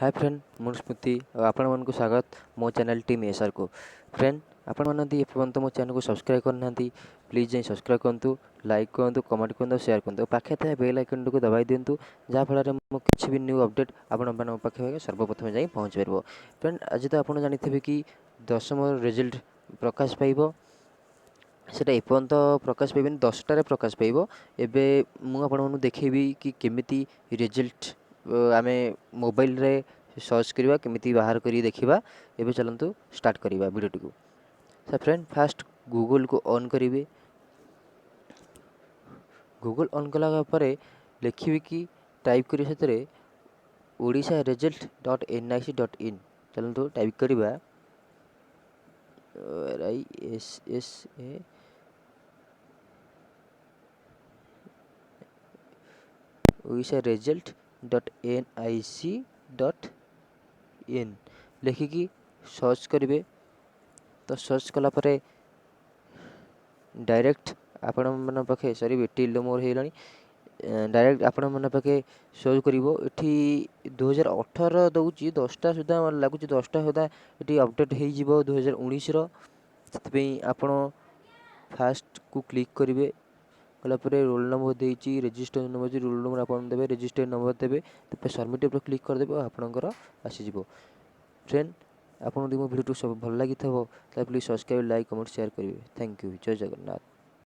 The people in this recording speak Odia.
ହାଏ ଫ୍ରେଣ୍ଡ, ମୁଁ ସ୍ମୃତି ଆଉ ଆପଣମାନଙ୍କୁ ସ୍ୱାଗତ ମୋ ଚ୍ୟାନେଲ୍ ଟିମ୍ ଏସ୍ଆର୍କୁ। ଫ୍ରେଣ୍ଡ, ଆପଣମାନେ ଯଦି ଏପର୍ଯ୍ୟନ୍ତ ମୋ ଚ୍ୟାନେଲ୍କୁ ସବସ୍କ୍ରାଇବ୍ କରିନାହାନ୍ତି, ପ୍ଲିଜ୍ ଯାଇ ସବସ୍କ୍ରାଇବ୍ କରନ୍ତୁ, ଲାଇକ୍ କରନ୍ତୁ, କମେଣ୍ଟ କରନ୍ତୁ ଆଉ ସେୟାର କରନ୍ତୁ ଆଉ ପାଖରେ ଥିବା ବେଲ୍ ଆଇକନ୍ଟିକୁ ଦବାଇ ଦିଅନ୍ତୁ, ଯାହାଫଳରେ ମୁଁ କିଛି ବି ନ୍ୟୁ ଅପଡ଼େଟ୍ ଆପଣମାନଙ୍କ ପାଖରେ ସର୍ବପ୍ରଥମେ ଯାଇ ପହଞ୍ଚିପାରିବ। ଫ୍ରେଣ୍ଡ, ଆଜି ତ ଆପଣ ଜାଣିଥିବେ କି ଦଶମର ରେଜଲ୍ଟ ପ୍ରକାଶ ପାଇବ। ସେଇଟା ଏପର୍ଯ୍ୟନ୍ତ ପ୍ରକାଶ ପାଇବନି, 10ଟାରେ ପ୍ରକାଶ ପାଇବ। ଏବେ ମୁଁ ଆପଣମାନଙ୍କୁ ଦେଖେଇବି କି କେମିତି ରେଜଲ୍ଟ ଆମେ ମୋବାଇଲରେ ସର୍ଚ୍ଚ କରିବା, କେମିତି ବାହାର କରି ଦେଖିବା। ଏବେ ଚାଲନ୍ତୁ ଷ୍ଟାର୍ଟ କରିବା ଭିଡ଼ିଓଟିକୁ। ଫ୍ରେଣ୍ଡ, ଫାଷ୍ଟ ଗୁଗଲକୁ ଅନ୍ କରିବେ। ଗୁଗଲ ଅନ୍ କଲା ପରେ ଲେଖିବେ କି ଟାଇପ୍ କରିବେ ସେଥିରେ odisharesult.nic.in। ଚାଲନ୍ତୁ ଟାଇପ୍ କରିବା। I S S A odisharesult.nic.in ଲେଖିକି ସର୍ଚ୍ଚ କରିବେ। ତ ସର୍ଚ୍ଚ କଲା ପରେ ଡାଇରେକ୍ଟ ଆପଣମାନଙ୍କ ପାଖେ, ସରି, ବେଟି ମୋର ହେଇଗଲାଣି, ଡାଇରେକ୍ଟ ଆପଣମାନଙ୍କ ପାଖେ ସୋ କରିବ। ଏଠି 2018 ଦେଉଛି। 10ଟା ସୁଦ୍ଧା ଲାଗୁଛି, 10ଟା ସୁଦ୍ଧା ଏଠି ଅପଡ଼େଟ୍ ହେଇଯିବ 2019ର। ସେଥିପାଇଁ ଆପଣ ଫାଷ୍ଟକୁ କ୍ଲିକ୍ କରିବେ। କଲା ପରେ ରୋଲ୍ ନମ୍ବର ଦେଇଛି, ରେଜିଷ୍ଟର ନମ୍ବର ଅଛି। ରୋଲ୍ ନମ୍ବର ଆପଣ ଦେବେ, ରେଜିଷ୍ଟର ନମ୍ବର ଦେବେ, ତାପରେ ସବମିଟ୍ ଉପରେ କ୍ଲିକ୍ କରିଦେବେ ଆଉ ଆପଣଙ୍କର ଆସିଯିବ। ଫ୍ରେଣ୍ଡ, ଆପଣଙ୍କୁ ଯଦି ମୋ ଭିଡ଼ିଓଟି ସବୁ ଭଲ ଲାଗିଥିବ, ତାହେଲେ please subscribe, like, comment, share କରିବେ। Thank you. Jay Jagannath.